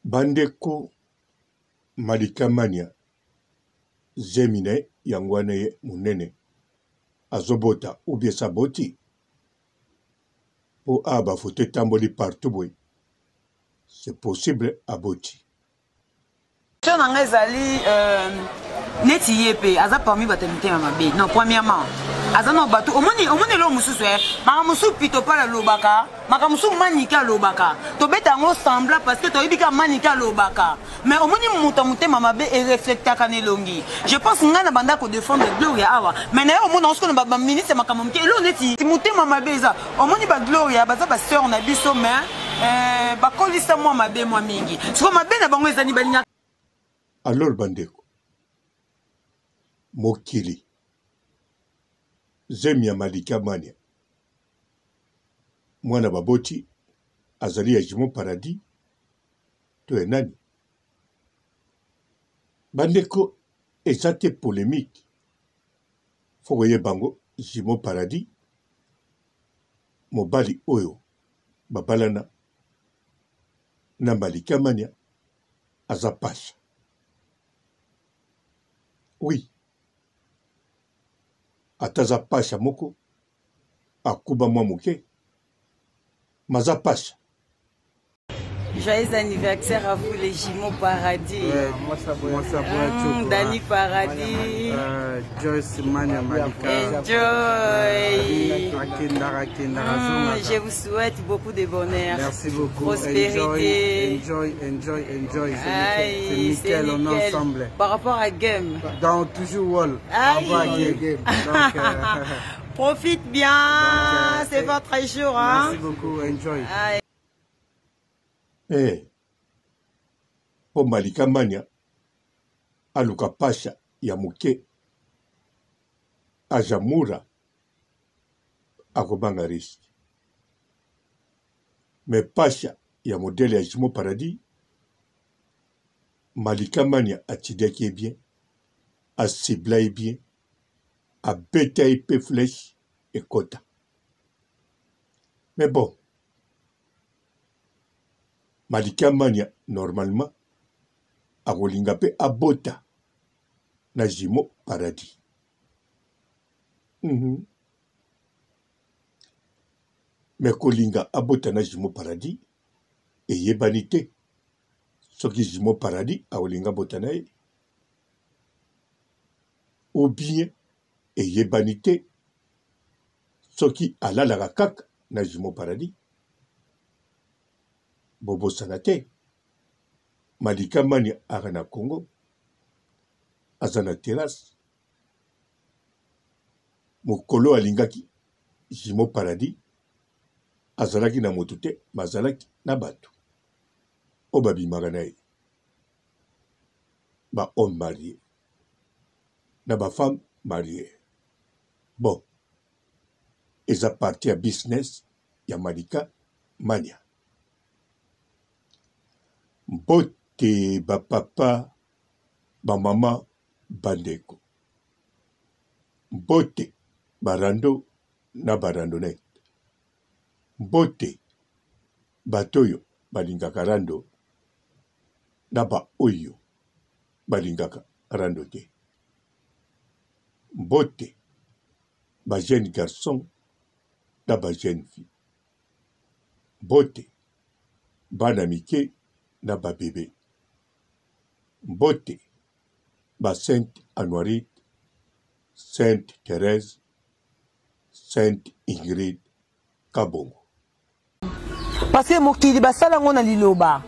Bandeko Malika Mania zemi na ye yango wana ye munene azobota ou bien esi aboti? Po awa ba photo etamboli partout boye c'est possible aboti. Question na nga ezali euh, neti ye pe aza parmi bato ya mitema mabe. Non, premièrement aza na bato omoni omoni eloko mosusu eh makambo mosusu pitopal alobaka makambo mosusu manike alobaka tobeta yango sembla parce que toyebi kaka manike alobaka mais omoni moto ya motema mabe ereflectaka na elongi je pense ngai na banda kodefendre gloria awa mais naye omona yango sikoyo na baministre ya makambo moke eloko neti motema mabe eza omoni ba gloria baza ba sœur na biso mais eh, bakolisa mwa mabe mwa mingi sikoyo mabe na bango ezali balinga alors bandeko mokili zemi ya malika mania mwana baboti azali ya jumeau paradis to ya nani bandeko eza te polemique fo koyeba yango jumeau paradis mobali oyo babalana na Malika Mania aza pasha oui ata aza pasha moko akuba mwa moke maza pasha. Joyeux anniversaire à vous les jumeaux paradis. Ouais, moi ça moi ça mmh, Dani Paradis. Euh, Joyce Mania Malika. Enjoy. Akendaka akendaka mmh, Je vous souhaite beaucoup de bonheur. Merci beaucoup. Prospérité. Enjoy, enjoy, enjoy. C'est nickel, on est ensemble. Par rapport à Game. Dans toujours Wall. Par rapport à Game. Donc, euh, Profite bien, euh, c'est votre jour. Hein? Merci beaucoup, enjoy. Aïe. Eh, mpo Malika Mania aluka pasha ya moke Ajamura akobanga risque mais pasha ya modèle ya Jumeau Paradis Malika Mania atidiaki ye bien a cibla ye bien abeta ye pe flèche ekota mais bon Malika Mania normalement akolinga pe abota na jumeau paradis mm -hmm. Mais kolinga abota na jumeau paradis eyebani te soki jumeau paradis akolinga abota na ye ou bien eyebani te soki alalaka kaka na jumeau paradis. Bobosana te Malika Mania aka na Congo aza na terrasse mokolo alingaki jumeau paradis azalaki na moto te mais azalaki na bato oyo babimaka na ye ba hommes maries na ba femmes maries bon eza partie ya business ya Malika Mania. Mbote ba papa, ba mama, ba ndeko. Mbote ba rando na ba randonnette. Mbote bato oyo balingaka rando na ba oyo balingaka rando te. Mbote ba jeunes garçons na ba jeunes filles. Mbote bana mike na ba bebe. Mbote ba Sainte Anuarite, Sainte Therèse, Sainte Ingrid Kabongo. Parce que mokili basala yango na liloba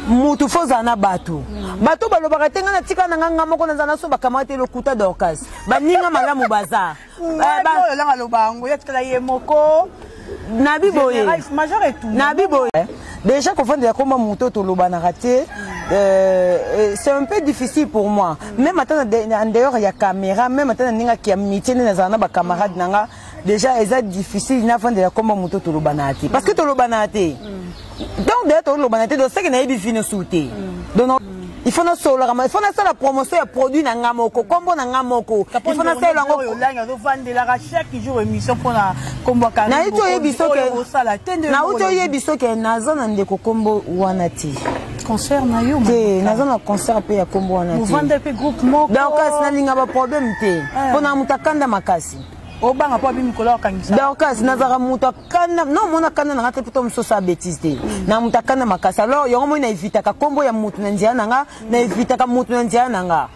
mutu fo ozala na bato bato balobaka te ngai natika na ngai ngai moko naza na so bakamara te lokuta dorcas baninga malamu baza eh, ye moko nabi boye nabi boye déjà kofandela koma moto tolobanaka te euh, euh, c'est un peu difficile pour moi même ata en dehors ya caméra même ata na ndenge ya amitié nde nazala na bacamarade na nga déjà eza difficile nafandela komba moto tolobanaka te parce que tolobanaka te donc deja tolobana te donc seke nayebi vino su te donc. Il faut nasololaka, il faut nasala promotion ya produit na nga moko, kombo na nga moko, il faut nasalela yango. Olangi azovandelaka chaque jour émission mpona kombo ya Nauti oyebi soki, nauti oyebi soki naza na ndeko kombo wana te. Concert na yo. Te, naza na concert mpe ya kombo wana te. Ovanda mpe groupe moko. Donc kasi nalinga baproblème te, mpo na moto akanda makasi. Obanga mpo abi mikolo akangisa. Dorcas, nazalaka moto akanda, non, mona kanda na nga te, mpo to mosusu asala bétise te na moto akanda makasi. Alors yango moi na evitaka kombo ya moto na nzela na nga, na evitaka moto na nzela na nga.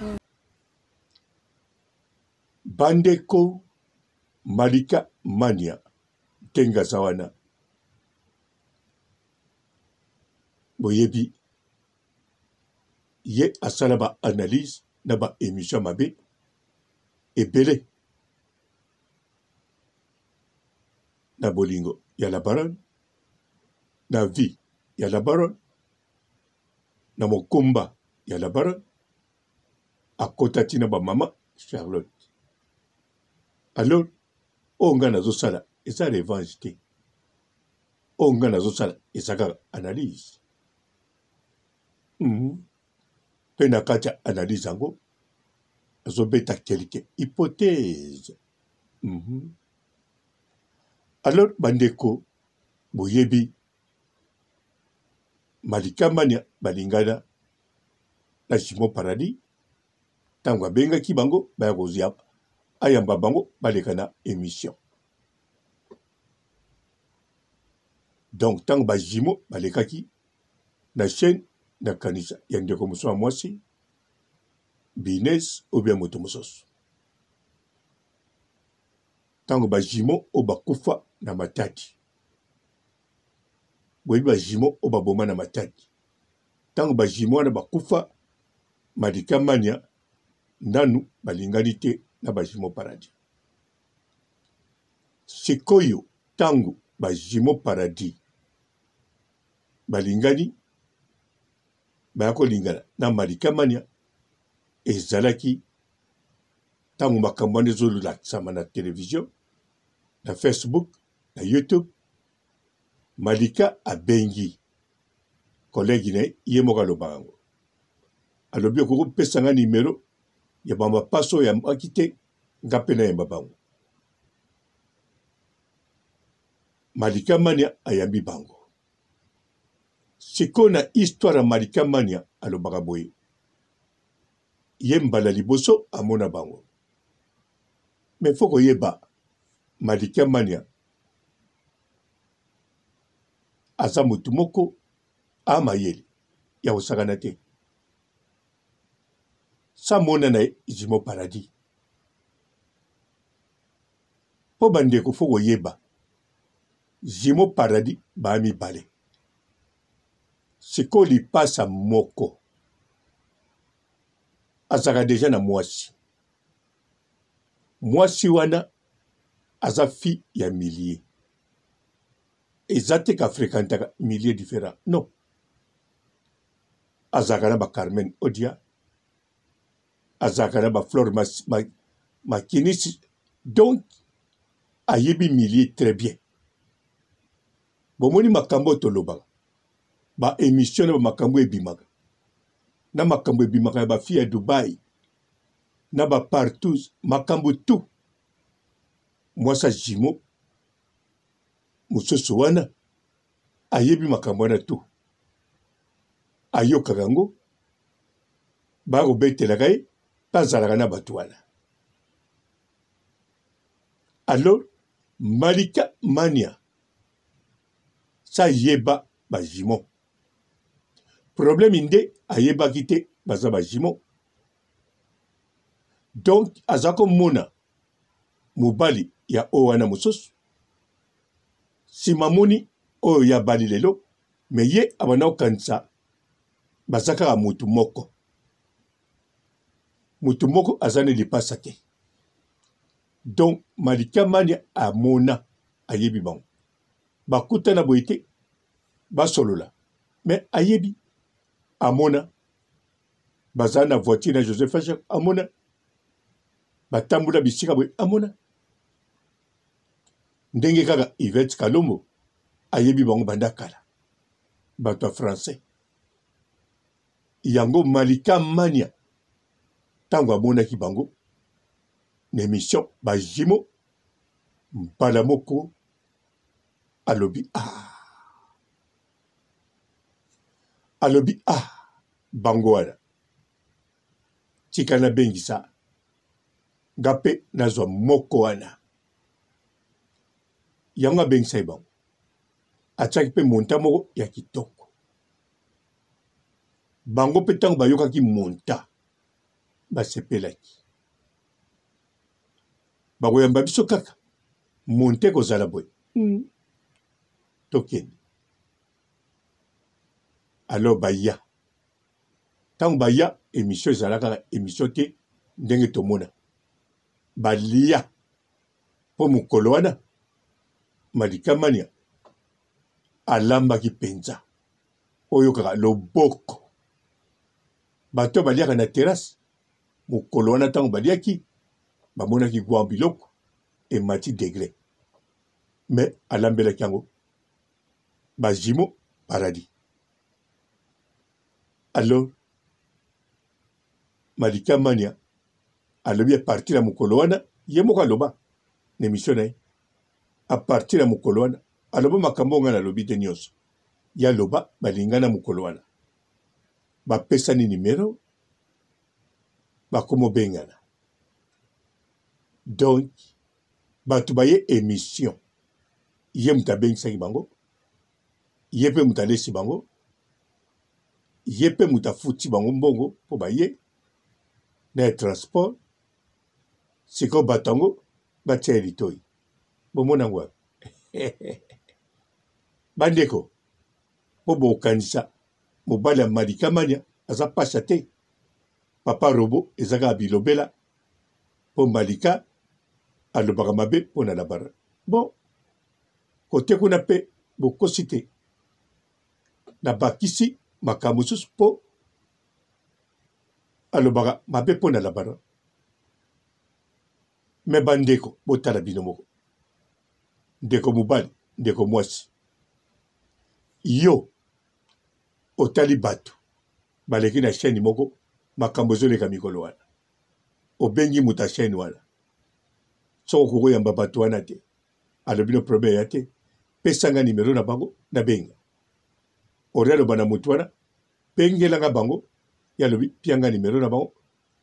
Bandeko, Malika Mania ndenge aza wana, boyebi ye asala ba analyse na ba emission mabe ebele na bolingo ya la baronne, na vie ya la baronne, na mokumba ya la baronne, akota ti na ba mama Charlotte. Alors oyo ngai nazosala eza revanche te, oyo ngai nazosala eza kaka analyse. Mpe na kati ya analyse yango azobeta quelque hypothèse. Alors bandeko, boyebi Malika Mania balingana na Simon Paradis, ntango abengaki bango baya kozia ayamba bango baleka na émission. Donc ntango ba jumeaux balekaki na chaîne, nakanisa ya ndeko mosusu ya mwasi Bines ou bien moto mosusu, ntango ba jumeaux oyo bakufa na Matadi, boyebi ba jumeaux oyo baboma na Matadi, ntango ba jumeaux wana bakufa, Malika Mania nanu balingani te na ba jumeaux Paradis. Sikoyo ntango ba jumeaux Paradis balingani, baya kolingana na Malika Mania, ezalaki ntango makambo wana ezolakisama na television, na Facebook, na YouTube. Malika abengi collègue na ye, ye moko alobaka yango, alobi okoki kopesa nga nimero ya bamapaso oyo yambaki te, nga mpe nayamba bango. Malika Mania ayambi bango. Sikoyo na histoire ya Malika Mania alobaka boye, ye mbala liboso amona bango. Mais faut koyeba Malika Mania aza motu moko a mayele ya kosakana te. Sa mona na ye Jumeau Paradis. Po bandeko faut koyeba Jumeau Paradis ba mibale. Sikoyo lipasa moko azalaka deja na mwasi. Mwasi wana aza fille ya milieu. Eza te ka frequentaka milieu different. Non. Azalaka na ba Carmen Odia, azalaka na ba Flore Makinisi. Donc ayebi milieu très bien. Bomoni makambo oyo tolobaka, ba emission na ba makambo ebimaka, na makambo ebimaka ya ba fille ya Dubai, na ba partout, makambo tout. Mwasi ya jumeau mosusu wana ayebi makambo wana tout, ayokaka yango, bakobetelaka ye mpe azalaka na bato wana. Alors Malika Mania sa yeba ba jumeaux, problème nde ayebaki te baza ba jumeaux. Donc aza komona mobali ya oyo wana mosusu, nsima moni oyo ya bali lelo, me ye abanda kokanisa baza kaka motu moko, motu moko aza ne lipasa te. Donc Malika Mania amona, ayebi bango, bakutana boye te, basolola, me ayebi, amona baza na voiture na Joseph Fasha, amona batambola bisika boye, amona ndenge kaka Yvette Kalombo ayebi bango banda kala, bato ya français. Yango Malika Mania tango amonaki bango na emission ba jumeaux mbala moko alobi ah alobi ah bango wana tika nabengisa nga mpe nazwa moko wana yango abengisaki bango atiaki mpe monta moko ya kitoko Bango mpe ntango bayokaki monta, basepelaki. Bakoyamba biso kaka monta ekozala boye. Hmm. Tokende. Alors baya. Ntango baya, emission ezala kaka emission te ndenge tomona. Balia mpo mokolo wana Malika Mania alambaki mpenza. Oyokaka loboko. Bato oyo baliaka na terrasse mokolo wana ntango baliaki bamonaki gwa biloko emati degre mais alambelaki yango ba jumeaux paradis. Alors Malika Mania alobi a partir ya mokolo wana ye moko aloba na emission na ye a partir ya mokolo wana aloba makambo oyo ngai nalobi te nyonso ye aloba balingana mokolo wana bapesani numero bakomobengana donc bato baye emission ye moto abengisaki bango ye mpe moto alesi bango ye mpe moto afuti bango mbongo mpo baye na ya transport sikoyo bato yango batia ye litoi bomona yango wapi bandeko mpo bokanisa mobali ya malika mania aza pasha te papa robo eza kaka bilobela mpo malika alobaka mabe mpo na labara bon kote kuna mpe bokosi te nabakisi makambo mosusu mpo alobaka mabe mpo na labara me bandeko botala bino moko ndeko mobali ndeko mwasi yo otali bato baleki na chaîne moko makambo ezoleka mikolo wana obengi moto ya chaîne wana soki okoki koyamba bato wana te alobi no problème ya te pesa nga nimero na bango nabenga ori aloba na moto wana bengela nga bango ye alobi pia nga nimero na bango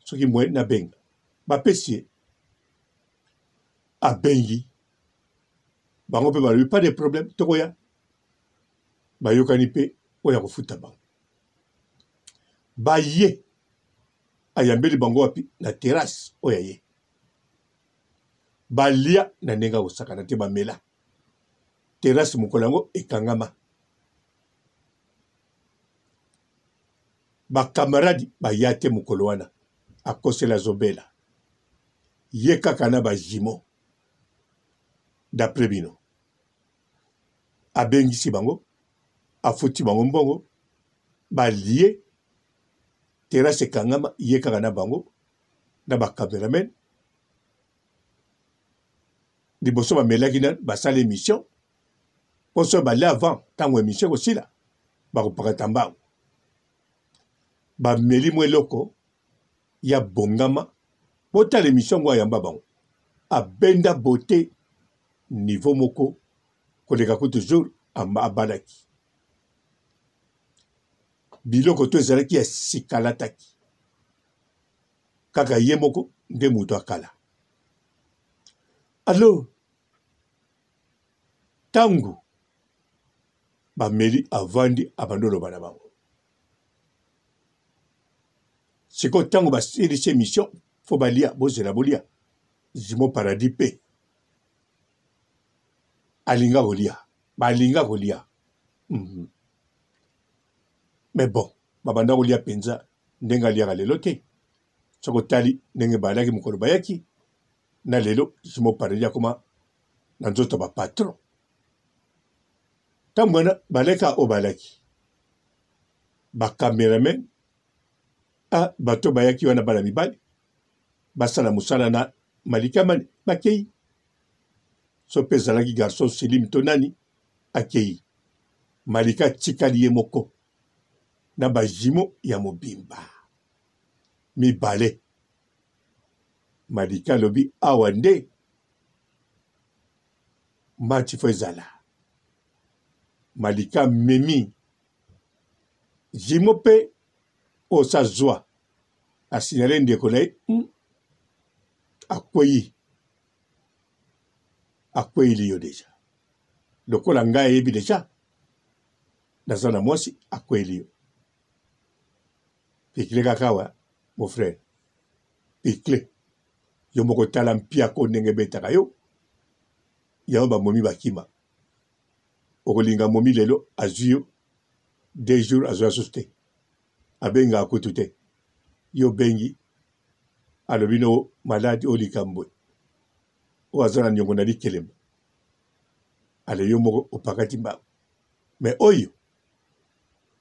soki moyen nabenga bapesi ye abengi bango mpe balobi pas de problème tokoya bayokani mpe oyo akofuta bango baye ayambeli bango wapi na terrasse oyo aye balia na ndenge ya kosakana te bamela terrasse mokolo yango ekangama Ba camarades baya te mokolo wana akosela azobela ye kaka na ba jumeaux d'après bino abengisi bango afuti bango mbongo balie terrasse ekangama ye kaka na bango na ba cameraman liboso bamelaki na basala emission mpo soki balie avant ntango emission ekosila bakopakata mbangu bameli mwa eloko ya bongama botala emission yango ayamba bango abenda beauté niveau moko koleka kutu jour abalaki biloko to ezalaki ya sika alataki kaka ye moko nde moto akala alors ntango bameli avandi abandi oloba na bango sikoyo ntango basilisi emission fo balia bozela bolia zimo paradis mpe alinga kolia balinga kolia mm -hmm. mais bon babanda kolia mpenza ndenge aliaka lelo te soki otali ndenge baliaki mokolo bayaki na lelo zimo paradis akoma na nzoto ba patron ntango wana baleka oyo balaki ba cameraman a bato bayaki wana bana mibali basala mosala na malika mani bakei so mpe ezalaki garçon selim to nani akei malika atikali ye moko. Na ba jumeaux ya mobimba mibale. Malika alobi awa nde match faut ezala. Malika amemi jumeau pe oyo sa zwa a signaler ndeko na ye hmm, akweyi akweyili yo deja lokola ngai ayebi deja naza na mwasi akweyeli yo pikle kaka awa mon frère pikle yo moko tala mpiako ndenge ebetaka yo yango bamomi bakima okolinga momi lelo azwi yo deux jours azwa susu te abengaka kutu te yo obengi alobi no maladi oyo likambo oyo aza na niongo na likelemba ale yo moko opakati mbango me oyo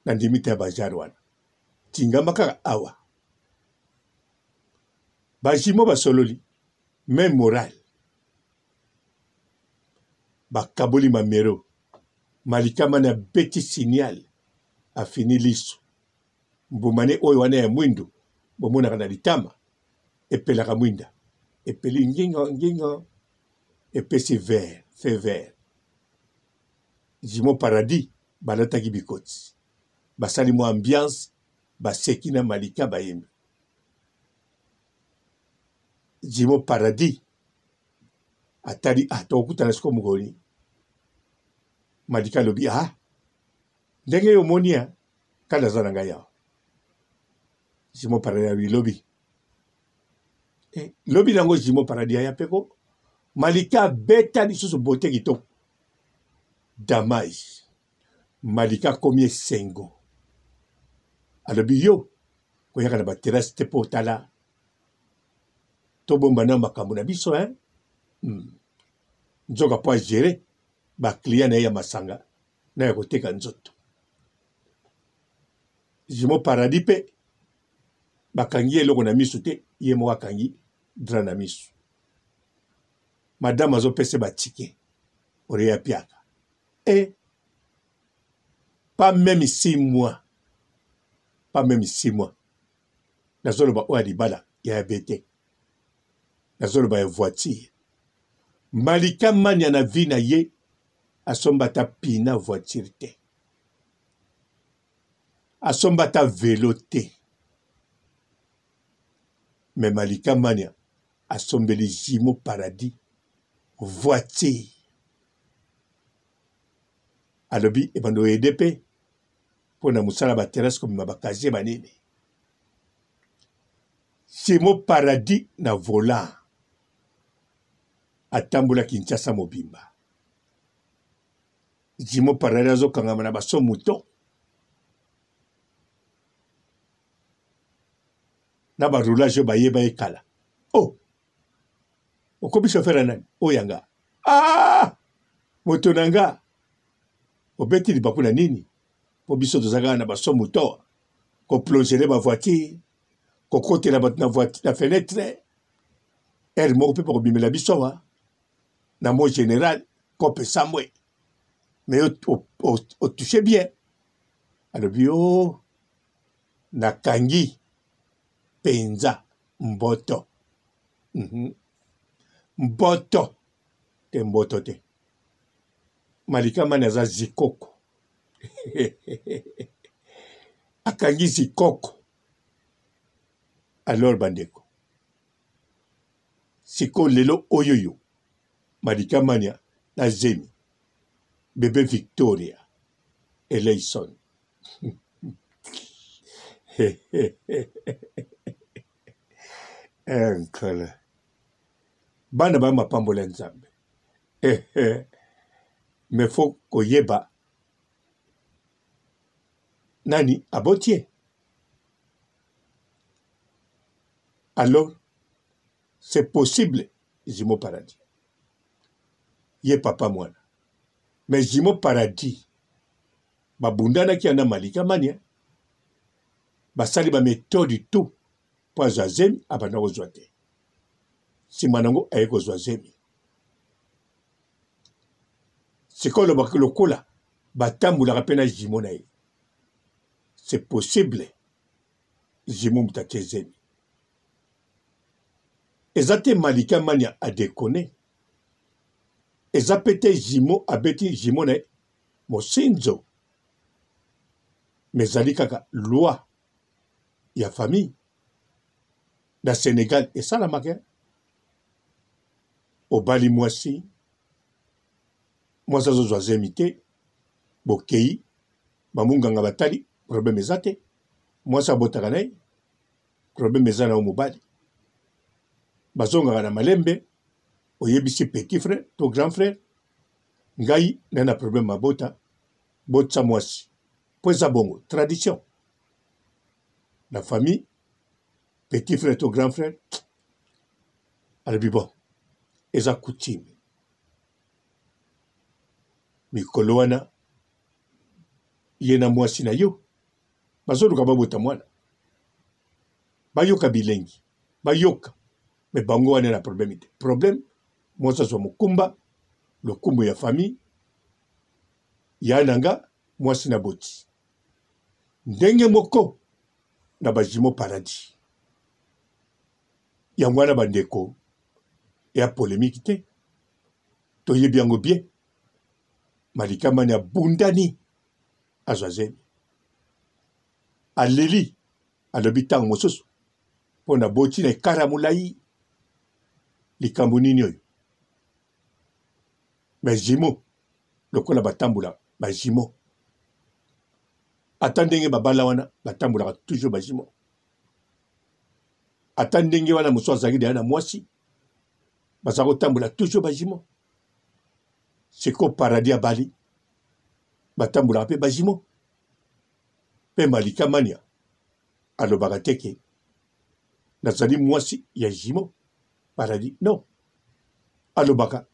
nandimi te ya bajare wana tingama kaka awa bajimo basololi meme morale bakaboli mamero malikama na beti signal afini liso mbuma ne oyo wana ya mwindu bomonaka na litama epelaka mwinda epeli ngingo ngingo epesi vert feu vert Jumeau Paradis balataki bikoti basali mwa ambiance baseki na Malika bayembi Jumeau Paradis atali ah tokokutana sikoyo mokolo nini Malika alobi ah ndenge yo omoni ya kanda aza na ngai awa Jumeau Paradis alobi lobi eh, lobi nango Jumeau Paradis aya mpe ko Malika abeta lisusu bote kitoko damage Malika akomi esengo alobi yo koyaka na baterase te mpo otala tobomba na makambo na biso hein? Hmm. Nzoka mpo agere baclient na ye ya masanga na ya koteka nzoto jumeau paradis mpe bakangi ye eloko na misu te ye moko akangi dra na misu madame azopesa batike oreya piaka e pas meme six mois pas meme six mois nazoloba oyo ya libala ya ya bete nazoloba ya voiture malika mania na vie na ye asomba ata pina voiture te asomba ata velo te me malika mania asombeli jumeau paradis voiture alobi ebanda oyede mpe mpo na mosala ba terrasse komema ba casier banini jumeau paradis na volant atambola Kinshasa mobimba jumeau paradis azokangama na baso mouton na ba roulage oyo bayeba ye kala oh okomi chauffeur ya nani oyo ya nga ah moto na nga obeti libaku na nini mpo biso toza kaka na baso moto koplongele bavoiture kokotela bato na voiture na fenetre heure moko mpe bakobimela biso awa na mot général kope sambwe mais otouche bien alobi o oh, nakangi mpenza mboto mm -hmm. mboto te mboto te malika mani aza zikoko akangi zikoko alors bandeko sikoyo lelo oyoyo malika mania na zemi bebe victoria eleison eh, nkolo bana ba mapambola ya nzambe mais faut koyeba nani aboti ye alors c'est possible jumeau paradis ye papa mwana mais jumeau paradis babundanaki ya na malika mania basali ba methode tout mpo azwa zemi abanda kozwa te nsima nango aye kozwa zemi sikoyo olobaki lokola batambolaka mpe na jumeau na ye. C'est possible Jimo moto atie zemi. Eza te Malika Mania a deconne. Eza pe te Jimo abeti Jimo na ye mosinzo. Mais ezali kaka loi ya famille. Na Senegal esalamaka. Obali mwasi, mwasi azozwa zemi te, bokei ba munganga batali problème eza te mwasi abotaka na ye problème eza na yo mobali bazongaka na malembe oyebisi petit frère to grand frère ngai na na problème mabota botisa mwasi mpo eza bongo tradition na famille petit frère to grand frère alobi bon eza coutume mikolo wana ye na mwasi na yo bazoluka babota mwana bayoka bilengi bayoka me bango wana na probleme te probleme mwasi azwa mokumba lokumu ya famille ya na nga mwasi na boti ndenge moko na bajimo paradis yango wana bandeko ya polemiki te toyebi yango bien Malika mani abundani azwa zemi aleli alobi ntango mosusu mpo na boti na ekara molai likambo nini oyo me jimo lokola batambola bajimo ata ndenge babala wana batambolaka toujours bajimo ata ndenge wana mosusu azalaki deya na mwasi baza kotambola toujours bajimo sikoyo paradis abali batambolaka mpe bajimo mpe malika mania alobaka te ke nazali mwasi ya jimo paradis non alobaka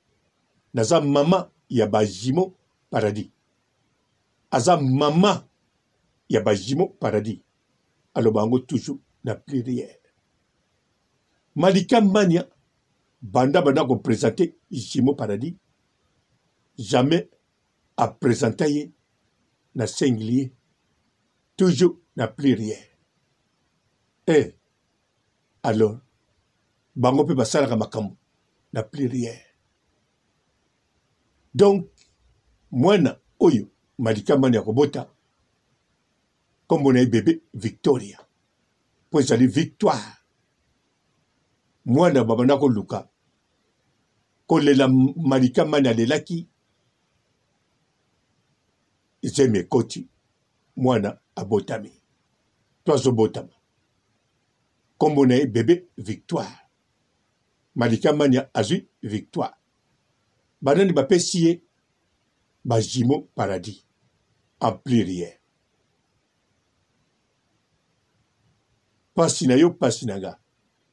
naza mama ya bajimo paradis aza mama ya bajimo paradis aloba yango toujours na pluriel malika mania banda banda ko presenter Jimo Paradis jamais a presenta ye na singulier toujours na pluriel eh alors bango mpe basalaka makambo na pluriel donc mwana oyo Malika Mani akobota nkombo na ye bebe Victoria mpo ezali victoire mwana babanda koluka kolela malika mani alelaki zemi ekoti mwana abotami to azobotama nkombo na ye bebe victoire malika mania azwi victoire banani bapesi ye bajimo paradis en pluriel Pasi na yo pasi na nga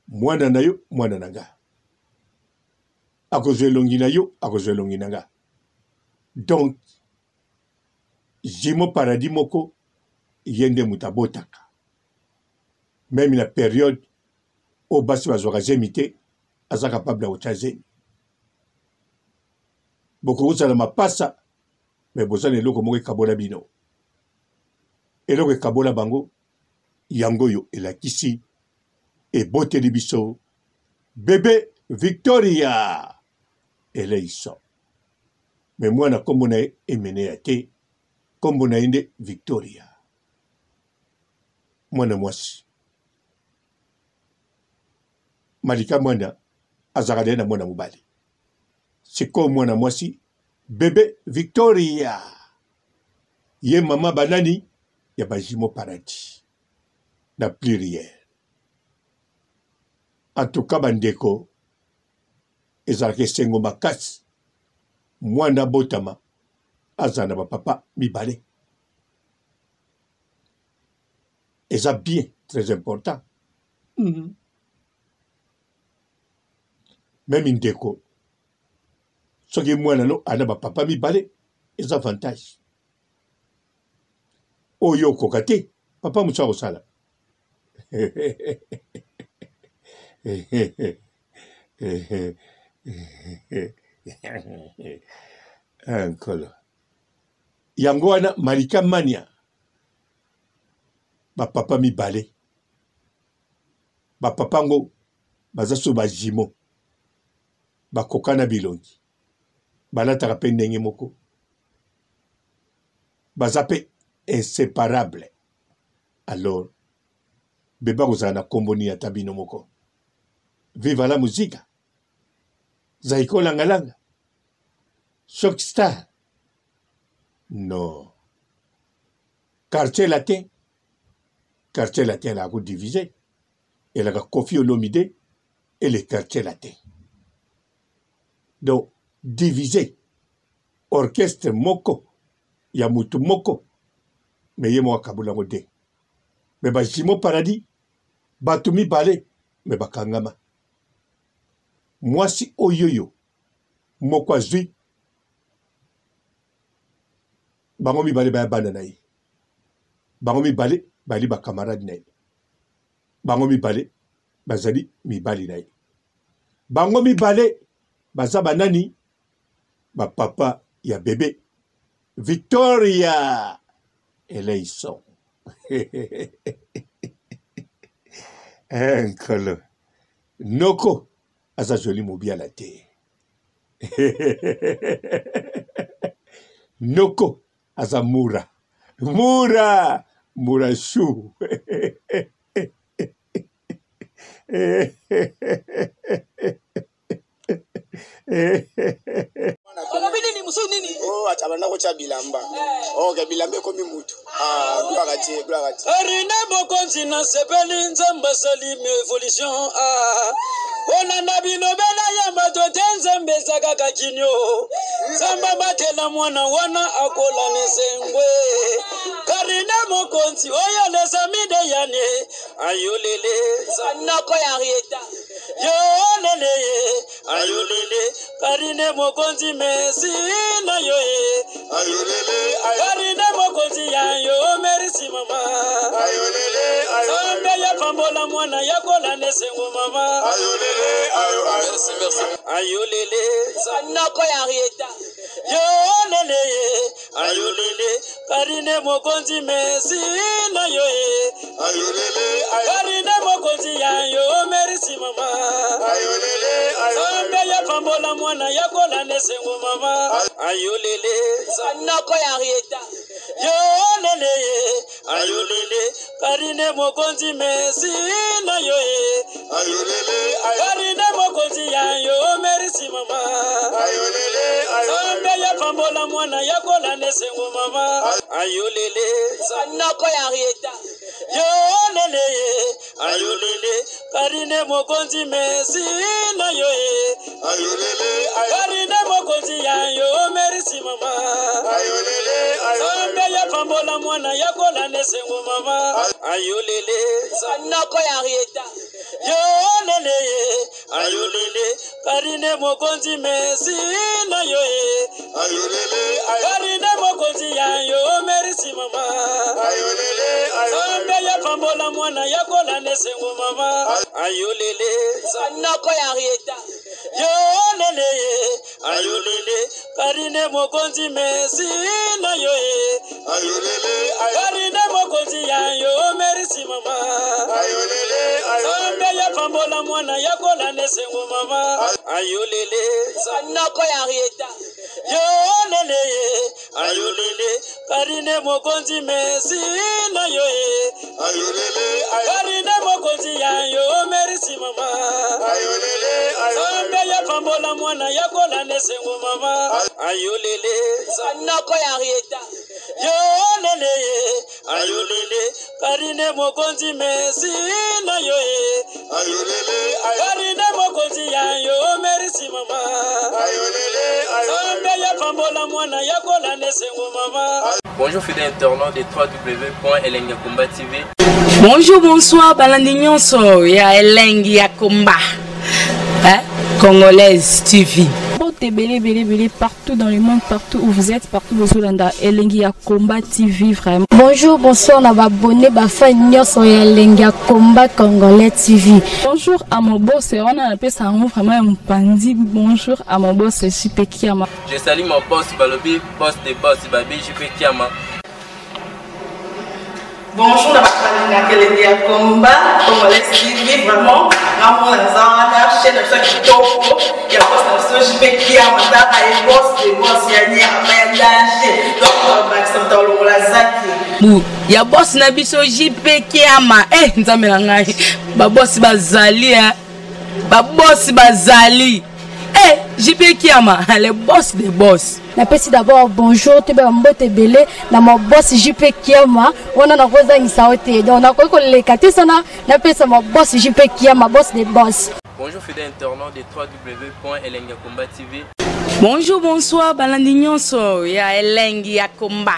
mwana na yo mwana na nga akozwa elongi na yo akozwa elongi na nga donc jumeau paradis moko ye nde moto abotaka meme na periode oyo basi bazwaka zemi te aza capable ya kotya zemi bokoki kozala mapasa me boza na eloko moko ekabola bino eloko ekabola bango yango oyo elakisi eboteli biso bebe Victoria Eleison. Me mwana nkombo na ye Emeneya te, nkombo na ye nde Victoria, mwana mwasi. Malika mwana azalaka na ye na mwana mobali, sikoyo mwana mwasi bebe Victoria ye mama banani ya ba jumeaux paradis na pluriel. En tout cas bandeko ezalaka esengo makasi mwana abotama azala na bapapa mibale eza bien très important mm -hmm. meme ndeko soki mwana no ana bapapa mibale eza avantage oyo okoka te papa mosusu akosala ah, nkolo yango wana malika mania Ba papa mibale. Ba papa ngo baza so ba jumeaux. Bakokana bilongi. Balataka pe ndenge moko. Baza pe inseparable. Alors bebe akozala na kombo nini ata bino moko. Viva la musica. Zaiko langa langa. Choc star. Non. Quartier latin. Quartier latin la ko diviser. Elaka Koffi Olomide et le quartier latin. Donc diviser orchestre moko ya mutu moko mais ye moko akabola yango te. Mais ba jumeaux paradis bato mibale mais bakangama. Mwasi oyoyo moko azwi bango mibale baya bana na ye bango mibale bali ba camarade na ye bango mibale bazali mibali na ye bango mibale baza banani ba papa ya bebe Victoria Eleison eh, nkolo noko aza joli mobiala te noko aza mura mura mura chou olobi nini mosusu nini oh, abanda kotya bilamba eh. ok oh, bilamba ekomi mutu ah, gloire à Dieu gloire à Dieu Arine mokonzi nasepeli nzambe asali evolution ah. kolanda bilobela ya bato te nzambe eza kaka kinio nzambe abatela mwana wana akola na esengwe karine mokonzi oyo lesami de yane ayolele noko ya Henrietta yolele ayolele karine mokonzi mesi na yo ye ayolele karine mokonzi ya yo merisi mama ayolele nzambe ya pambola mwana ya kolanda esengo mama ayolele ayo merci merci ayolele noko ya Henrietta yolele ayolele karine mokonzi mesi na yo ye ayolele karine mokonzi ya yo merisi mama ayolele nzambe ya pambola mwana ya kolanda esengo mama ayolele noko ya Henrietta yolele ayolele karine mokonzi mesi na yo ye ayolele karine mokonzi ya yo merisi mama ayolele nzambe ya pambola mwana ya kolanda esengo mama ayolele noko ya Henrietta yolele ayolele karine mokonzi mesi na yo ye ayolele karine mokonzi ya yo merisi mama ayolele nzambe ya pambola mwana ya kolanda esengo mama ayolele noko ya Henrietta yolele ayolele karine mokonzi mesi na yo ye ayolele karine mokonzi ya yo merisi mama ayolele nzambe ya pambola mwana ya kolanda esengo mama ayolele noko ya Henrietta yolele ayolele karine mokonzi mesi na yo ye ayolele karine mokonzi ya yo merisi mama ayolele nzambe ya pambola mwana ya kolanda esengo mama ayolele noko ya Henrietta yolele ayolele karine mokonzi mesi na yo ye ayolele karine mokonzi ya yo merisi mama ayolele nzambe ya pambola mwana ya kolanda esengo mama ayolele noko ya Henrietta yolele ayolele karine mokonzi mesi na yo ye ayolele karine mokonzi ya yo merisi mama ayolele nzambe ya pambola mwana ya kolanda esengo mama Bonjour fidèles internautes de www.elengakomba TV. Bonjour, bonsoir, balandi nyonso ya elengi ya komba. Hein? Congolaise TV. Mbote ebele ebele ebele partout dans le monde, partout où vous êtes, partout bozolanda elengi ya combat TV vraiment. Bonjour, bonsoir na ba abonné ba fan nyonso ya elengi ya combat congolais TV. Bonjour à mon boss, wana napesa yango vraiment ya mopanzi. Bonjour à mon boss JP Kiama. Je salue mon boss Balobi, boss des boss, Babi JP Kiama. Bonjour na ba balingaka elengi ya combat congolais TV, vraiment ngamona naza wana chaîne na biso ya kitoko ya boss na biso JP Kiama, tala ye boss de boss ya nyama ya danger, donc bakisa moto alongola zaki bu ya boss na biso JP Kiama. Eh, nzambe na ngai, babosi bazali, eh. Babosi bazali, eh, JP Kiama, le boss de boss. Napesi d'abord bonjour, toyeba mbote ebele na ma boss JP Kiama. Wana nakozangisa yo te, donc nakoki koleka te sana napesa ma boss JP Kiama, boss de boss. Bonjour fidèles internautes de www.elengakomba TV. Bonjour, bonsoir balandi nyonso ya Elengi ya Komba,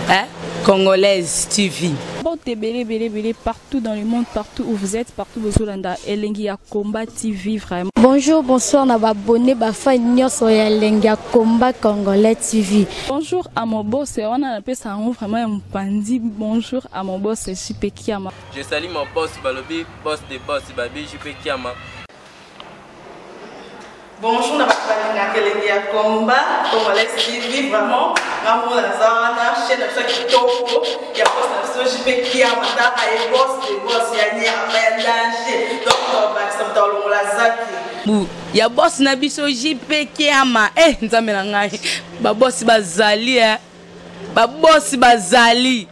hein? Congolaise TV. Mbote ebele ebele ebele partout dans le monde, partout où vous êtes, partout bozolanda Elengi ya Combat TV, vraiment. Bonjour, bonsoir na baabonné, bafan nyonso ya Elengi ya Combat Congolais TV. Bonjour à mon boss, wana napesa yango vraiment ya mopandi. Bonjour à mon boss JP Kiama. Je salue mon boss Balobi, boss de boss Babi JP Kiama. Bonjour na bato balingaka elengi ya combat congolais TV, vraiment ngamona naza wana chaîne na biso ya kitoko ya boss na biso JP Kiama, tala ye boss de boss ya nyama ya danger, donc bakisa moto alongola zaki bu ya boss na biso JP Kiama. Eh, nzambe na ngai, babosi bazali, eh. Babosi bazali,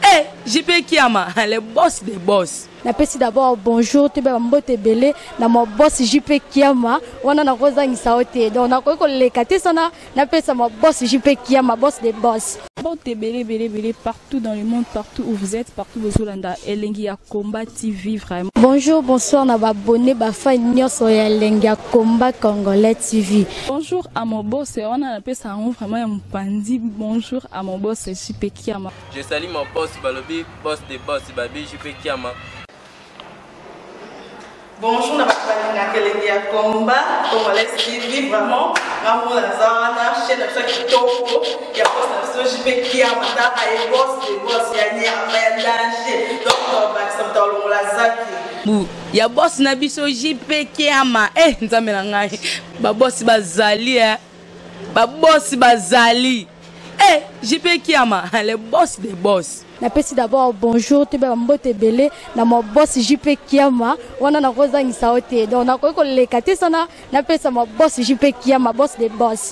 eh, JP Kiama, le boss de boss. Napesi d'abord bonjour, toyeba mbote ebele na ma boss JP Kiama. Wana nakozangisa yo te, donc nakoki koleka te sana napesa ma boss JP Kiama, boss de boss. Mbote ebele ebele ebele partout dans le monde, partout où vous êtes, partout bozolanda Elengi ya Combat TV, vraiment. Bonjour, bonsoir na baabonné, bafan nyonso ya Elengi ya Combat Congolais TV. Bonjour à mon boss, wana napesa yango vraiment ya mopandi. Bonjour à mon boss JP Kiama. Je salue mon boss Balobi, boss de boss Babi JP Kiama. Bonjour na bato balingaka elengi ya combat congolais TV, vraiment ngamona naza wana chaîne na biso ya kitoko ya boss na biso JP Kiama, tala ye boss de boss ya nyama ya danger, donc bakisa moto alongola zaki bu ya boss na biso JP Kiama. Eh, nzambe na ngai, babosi bazali, eh. Babosi bazali, eh, JP Kiama, le boss de boss. Napesi d'abord bonjour, toyeba mbote ebele na ma boss JP Kiama. Wana nakozangisa yo te, donc nakoki koleka te sana napesa ma boss JP Kiama, boss de boss.